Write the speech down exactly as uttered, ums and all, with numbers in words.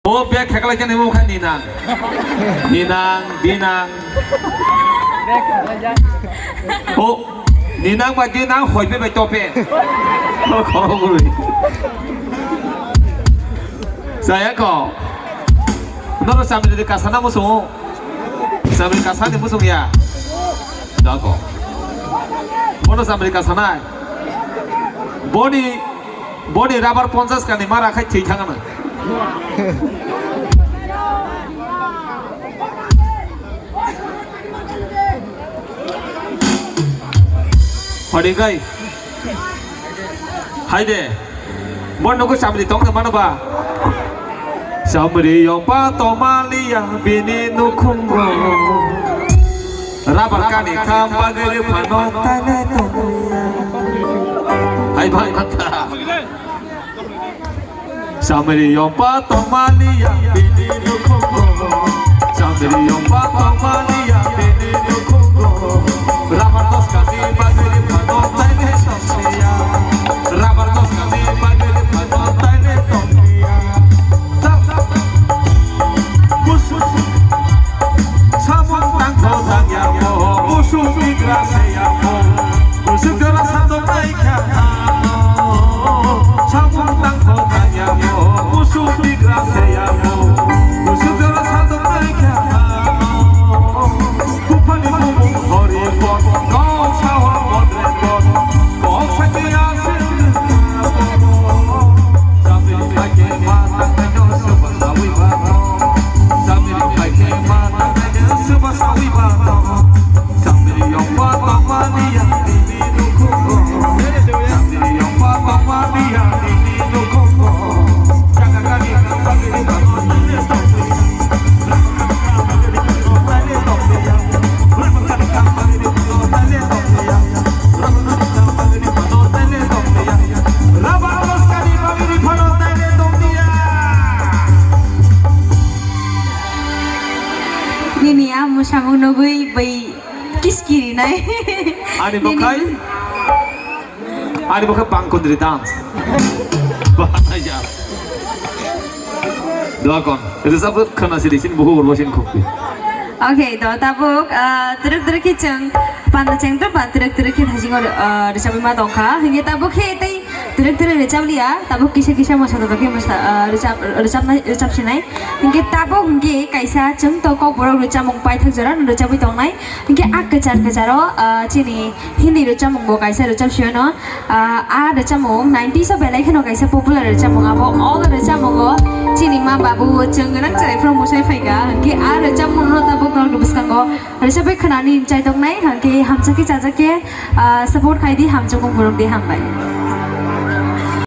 O bag kheklai khe nimo kha ninang. Ninang, dinang. O ninang bai dinang hoi pe bai tope. O khorok gurui. Saya ko. Nono sambil di kasana musuh. Sambil kasani musuh ya. Dako. Bono sambil kasanai. Boni Boni rubber ponchas kani mara khai thwi thangana. Hodi kai. Hai de. Bon nuku samri tong na mano ba. Samri yong pa tomaliya bini nukhungo. Rubber kani kham bagri phano tane tongya. Hai bang kata. Samri yong pa tomaliya bini nukhungo. Samri yong pa tomaliya bini nukhungo. Rubber dos kani bagri phano tane tongya. Rubber dos kani bagri phano tane tongya. Samung tangkho tangyamo, busung bigra seyamo, busung jora satok naikha. Samung tangkho tangyamo, busung bigra seyamo, busung jora satok naikha. Buphani bumung hori bon, kok sawa modre bon, kok sakhe asir. Nini a mwsamung nugwi bai kiskiri nai. Ani Nini bwkhai, ani bwkhai bangkundri dance. Bahaya. Doakon, rijab khana siri sin buhu urbo sin khukti. Okay, to tabuk, ah, twrwk twrwk khe chwng panda chengdrop ba twrwk twrwk khe thaisingo, ah, rwchapwi ma tongkha. Hinkhe tabuk khe tei twrwk twrwk rwchap liya, tabuk kisa kisa mosa tongtokhe mosa, ah, rwchap, rwchapnai, rwchap sinai. Hinkhe tabuk hinkhe kaisa chwng to kokborok rwchapmung paithak jora no rwchapwi tongnai. Hinkhe a kwchar kwcharo, ah, chini Hindi rwchapmung bo kaisa rwchap siyano. Ah, a rwchapmung nineties o belai kheno kaisa popular rwchapmung. Abo o rwchapmungo chini ma babu chwng gwnang chwrai phano mwsai phaikha. Hinkhe a rwchapmung no tabuk norok bwskango rwchapwi khwnani chaitok nai. Hinkhe hamjakhe chajakhe, ah, support khaidi, hamjakmung borok di, hambai.